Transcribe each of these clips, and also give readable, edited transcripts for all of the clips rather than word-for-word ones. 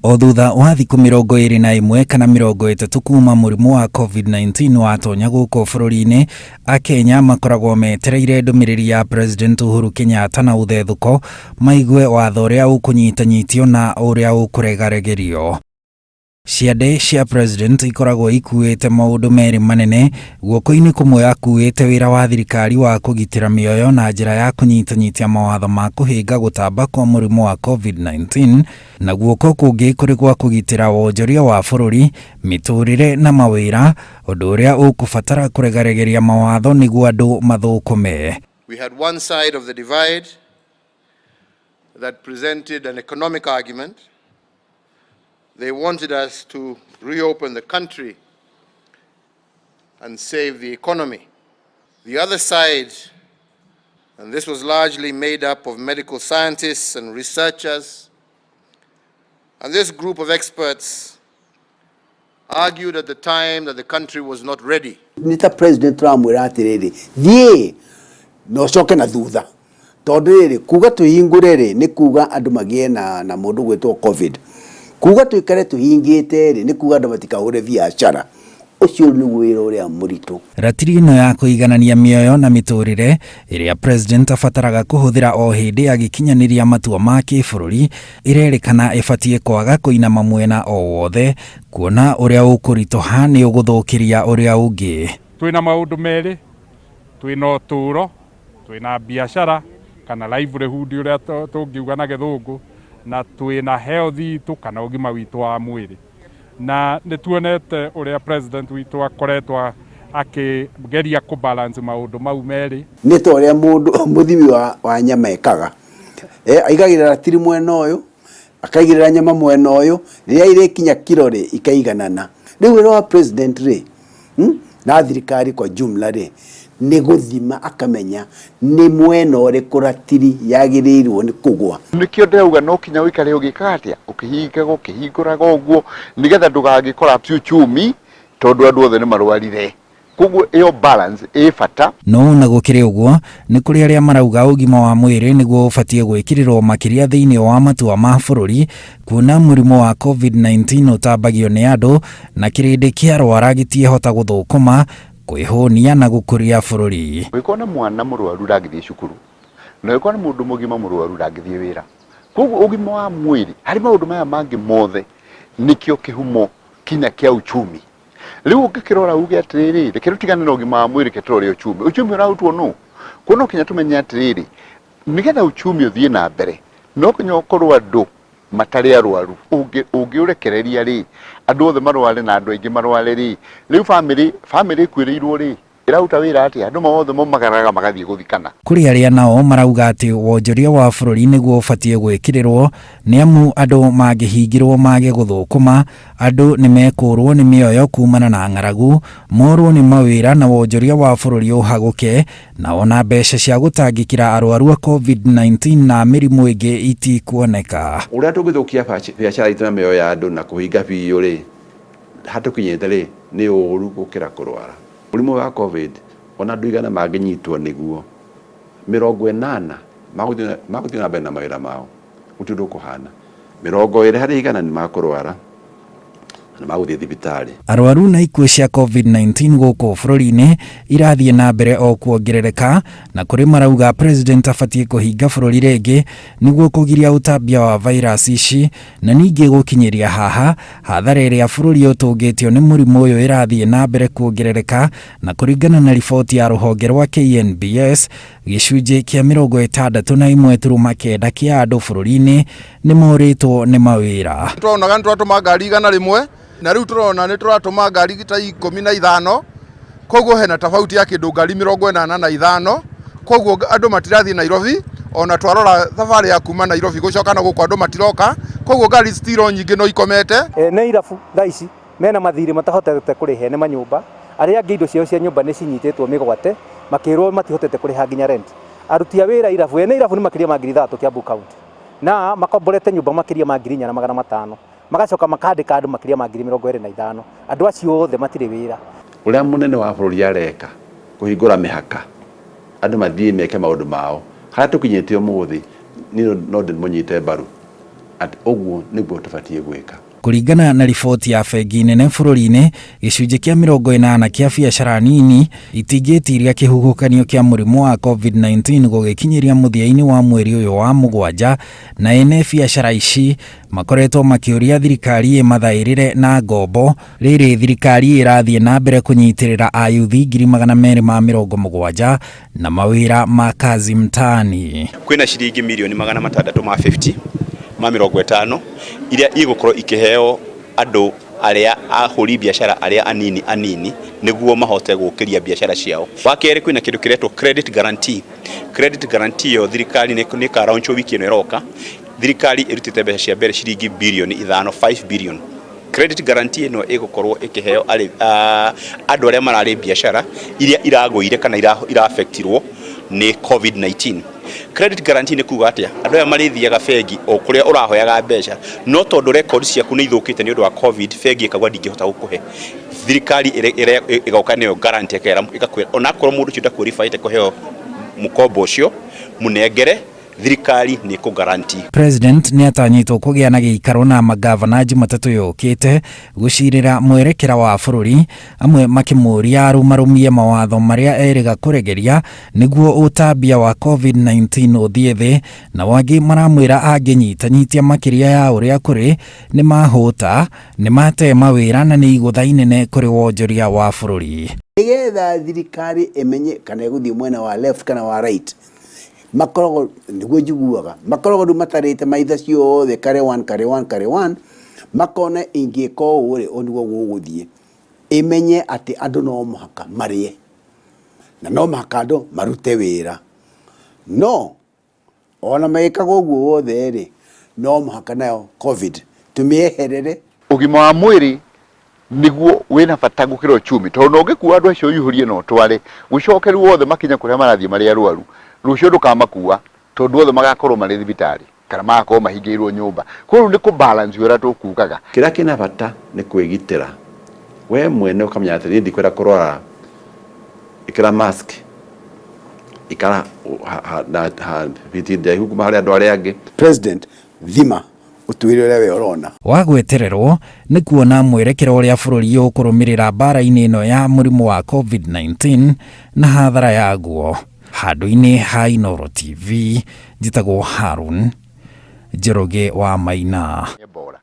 O thutha wa thikũ 21 kana 30 kuma mũrimũ wa COVID-19 watonya gũkũ bũrũri-inĩ, Akenya makoragwo metereire ndũmĩrĩri ya President Uhuru Kenyatta na ũthethũko maigue watho ũrĩa ũkũnyitanyitio na ũrĩa ũkũregaregerio. Ciande cia President ikoragwo ikuĩte maũndũ merĩ manene, guoko-inĩ kũmwe akuĩte wĩra wa thirikari wa kũgitĩra mĩoyo na njĩra ya kũnyitanyitia mawatho ma kũhĩnga gũtamba kwa mũrimũ wa COVID-19, na guoko kũngĩ kũrĩ gwa kũgitĩra wonjoria wa bũrũri, mĩtũrĩre na mawĩra, ũndũ ũrĩa ũkũbatara kũregaregeria mawatho nĩguo andũ mathũkũme. We had one side of the divide that presented an economic argument. They wanted us to reopen the country and save the economy. The other side, and this was largely made up of medical scientists and researchers, and this group of experts argued at the time that the country was not ready. Nĩ ta president tũramwĩra atĩrĩrĩ, thiĩ na ũcoke na thutha, tondũ rĩrĩ kuga tũhingũre rĩ nĩ kuga andũ magĩe na mũndũ gwĩtwo COVID. Kuga tũikare tũhingĩte rĩ nĩ kuga andũ matikahũre biacara. Ũcio nĩguo wĩra ũrĩa mũritũ. Ratiri ĩno ya kũiganania mĩoyo na mĩtũrĩre ĩrĩa president abataraga kũhũthĩra o hĩndĩ agĩkinyanĩria matua ma kĩbũrũri ĩrerĩkana ĩbatiĩ kwaga kũinama mwena o wothe, kuona ũrĩa ũkũritũha nĩ ũgũthũkĩria ũrĩa ũngĩ. Twĩna maũndũ merĩ, twĩna ũtũũro, twĩna biacara kana livelihood ũrĩa tũngiuga na gĩthũngũ, na twĩna health itũ kana ũgima witũ wa mwĩrĩ. Na nĩ tuonete ũrĩa president witũ akoretwo akĩgeria kũ balance maũndũ mau merĩ. Nĩ ta ũrĩa mũndũ mũthimi wa nyama ekaga, aigagĩrĩra ratiri mwena ũyũ, akaigĩrĩra nyama mwena ũyũ, rĩrĩa irĩkinya kiro rĩ ikaiganana. Rĩu wĩra wa president rĩ, na thirikari kwa jumla rĩ, nĩ gũthima akamenya nĩ mwena ũrĩkũ ratiri yagĩrĩirwo nĩ kũgwa. Nĩkĩo ndĩrauga no kinya ũikare ũgĩkaga atĩa, ũkĩhingaga ũkĩhingũraga ũguo nĩgetha ndũgagĩ collapse uchumi, tondũ andũ othe nĩ marwarire. Koguo ĩyo balance ĩ bata. No na gũkĩrĩ ũguo, nĩ kũrĩ arĩa marauga ũgima wa mwĩrĩ nĩguo ũbatiĩ gwĩkĩrĩrwo makĩria thĩinĩ wa matua ma bũrũri, kuona mũrimũ wa COVID-19 ũtambagio nĩ andũ na kĩrĩndĩ kĩarwara gĩtiĩhota gũthũkũma, kwĩhũnia na gũkũria bũrũri. Ũngĩkorwo na mwana mũrwaru ndangĩthiĩ cukuru, na ũngĩkorwo na mũndũ mũgima mũrwaru ndangĩthiĩ wĩra. Koguo ũgima wa mwĩrĩ harĩ maũndũ maya mangĩ mothe nĩkĩo kĩhumo kinya kĩa uchumi. Rĩu ũngĩkĩrora uge atĩrĩrĩ, reke tũtigane na ũgima wa mwĩrĩ, reke tũrore uchumi. Uchumi ũrarutwo nũ? Kuo no kinya tũmenye atĩrĩrĩ, nĩgetha uchumi ũthiĩ na mbere no kinya ũkorwo andũ matarĩ arwaru. Ũngĩũrekereria rĩ, andũ othe marware na andũ aingĩ marware rĩ, rĩu famĩlĩ ĩkuĩrĩirwo rĩ, ĩraruta wĩra atĩa? Andũ mothe maumagaraga magathiĩ gũthikana. Kũrĩ arĩa nao marauga atĩ wonjoria wa bũrũri nĩguo ũbatiĩ gwĩkĩrĩrwo, nĩ amu andũ mangĩhingĩrwo mage gũthũkũma, andũ nĩ mekũrwo nĩ mĩoyo kumana na ng'aragu, morwo nĩ mawĩra na wonjoria wa bũrũri ũhagũke, na ona mbeca cia gũtangĩkĩra arwaru a COVID-19 na mĩrimũ ĩngĩ itikuoneka. Ũrĩa tũngĩthũkia biacara itũ na mĩoyo ya andũ na kũhinga biũ rĩ, hatũkinyĩte rĩ, nĩ ũru gũkĩra kũrwara. Mũrimũ wa COVID, ona andũ 100 mangĩnyitwo nĩguo, 80 magũthiĩ na mbere na mawĩra mao, gũtirĩ ũndũ ũkũhana. 20 harĩ 100 nĩ makũrwara na magũthiĩ thibitarĩ. Arwaru na ikuũ cia COVID-19 gũkũ bũrũri-inĩ irathiĩ na mbere o kuongerereka, na kũrĩ marauga president abatiĩ kũhinga bũrũri rĩngĩ nĩguo kũgiria ũtambia wa virus ici, na ningĩ gũkinyĩria haha hathara ĩrĩa bũrũri ũtũngĩtio nĩ mũrimũ ũyũ ĩrathiĩ na mbere kuongerereka, na kũringana na riboti ya rũhonge rwa KNBS, gĩcunjĩ kĩa 61.9 kĩa andũ bũrũri-inĩ nĩ morĩtwo nĩ mawĩra. Tũronaga nĩ tũratũma ngari 100 na rĩu tũrona nĩ tũratũma ngari ta 15, koguo hena tofauti ya kĩndũ ngari 85, koguo andũ matirathiĩ Nairobi. Ona twarora thabarĩ ya kuma Nairobi gũcoka na gũkũ andũ matiroka, koguo ngari citiro nyingĩ no ikomete. Nĩ irabu thaa ici mena mathirĩ matahotete kũrĩha ene manyũmba, arĩa angĩ indo ciao cia nyũmba nĩ cinyitĩtwo mĩgwate makĩrwo matihotete kũrĩha nginya rent. Aruti a wĩra irabu, ene irabu nĩ makĩria ma 6000 Kiambu County, na makomborete nyũmba makĩria ma 4500, magacoka makandĩka andũ makĩria ma 25,000. Andũ acio othe matirĩ wĩra. Ũrĩa mũnene wa bũrũri areka kũhingũra mĩhaka, andũ mathiĩ meke maũndũ mao, harĩa tũkinyĩte ũmũthĩ, niĩ no ndĩmũnyite mbaru. Atĩ ũguo nĩguo tũbatiĩ gwĩka. Kũringana na riboti ya bengi nene bũrũri-inĩ, gĩcunjĩ kĩa 80 kĩa biacara nini itingĩtiria kĩhuhũkanio kĩa mũrimũ wa COVID-19 gũgĩkinyĩria mũthia-inĩ wa mweri ũyũ wa mũgwanja, na ene biacara ici makoretwo makĩũria thirikari ĩmathaĩrĩre na ngombo. Rĩrĩ thirikari ĩrathiĩ na mbere kũnyitĩrĩra ayuthi 270,000 na mawĩra ma kazi mtaani. Kwĩna ciringi mirioni 650 ma 50 iria igũkorwo ikĩheo andũ arĩa ahũri biacara arĩa anini anini nĩguo mahote gũkĩria biacara ciao. Wa kerĩ, kwĩna kĩndũ kĩretwo credit guarantee. Credit guarantee ĩyo thirikari nĩ ĩkaraunchwo wiki ĩno ĩroka. Thirikari ĩrutĩte mbeca cia mbere ciringi birioni 5, 5 billion. Credit guarantee ĩno ĩgũkorwo ĩkĩheo andũ arĩa mararĩ biacara iria iragũire kana ira-affectirwo nĩ COVID-19. Credit guarantee nĩ kuga atĩa? Andũ aya marĩthiaga bengi o kũrĩa ũrahoyaga mbeca, no tondũ record ciaku nĩ ithũkĩte nĩ ũndũ wa COVID, bengi ĩkauga ndingĩhota gũkũhe. Thirikari ĩgoka nĩyo guarantee, ĩgakwĩra onakorwo mũndũ ũcio ndaqualifyĩte kũheo mũkombo ũcio, mũnengere, thirikari nĩ ĩkũ guarantee. President nĩ atanyĩtwo kũgĩa na gĩikaro na magavana Jumatatũ yũkĩte gũcirĩra mwerekera wa bũrũri, amwe makĩmũria arũmarũmie mawatho marĩa erĩga kũregeria nĩguo ũtambia wa COVID-19 ũthiĩ thĩ, na wangĩ maramwĩra angĩnyitanyitia makĩria ya ũrĩa kũrĩ nĩ mahũta, nĩ mate mawĩra na nĩ igũtha inene kũrĩ wonjoria wa bũrũri. Nĩgetha thirikari ĩmenye kana ĩgũthiĩ mwena wa left kana wa right, makoragwo nĩguo njiguaga makoragwo rĩu matarĩte maitha ciothe, kare 1 kare 1 kare 1, makona ingĩka ũũ rĩ, ũũ nĩguo gũgũthiĩ. Ĩmenye atĩ andũ no mũhaka marĩe na no mũhaka andũ marute wĩra, no ona magĩkaga ũguo wothe rĩ, no mũhaka nayo COVID tũmĩeherere. Ũgima wa mwĩrĩ nĩguo wĩna bata gũkĩra uchumi, tondũ no ũngĩkua andũ acio ũihũrie na ũtware gũcoke rĩu othe makinye kũrĩa marathiĩ marĩ arwaru, rũciũ ndũkamakua tondũ othe magakorwo marĩ thibitarĩ kana magakorwo mahingĩirwo nyũmba. Koguo nĩ kũ balance ũrĩa tũkugaga. Kĩrĩa kĩna bata nĩ kwĩgitĩra we mwene, ũkamenya atĩ niĩ ndikwenda kũrwara. Ĩkĩra mask, ikara na biti ndaihu kuma harĩ andũ arĩa angĩ. President, thima ũtwĩre ũrĩa we ũrona. Wa gwetererwo nĩ kuona mwerekera ũrĩa bũrũri ũkũrũmĩrĩra mbara-inĩ ĩno ya mũrimũ wa COVID-19 na hathara yaguo. Handũ-inĩ ha Inooro TV, njĩtagwo Harun Njoroge wa Maina. Ebola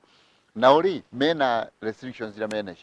nao rĩ, mena restrictions iria menacio.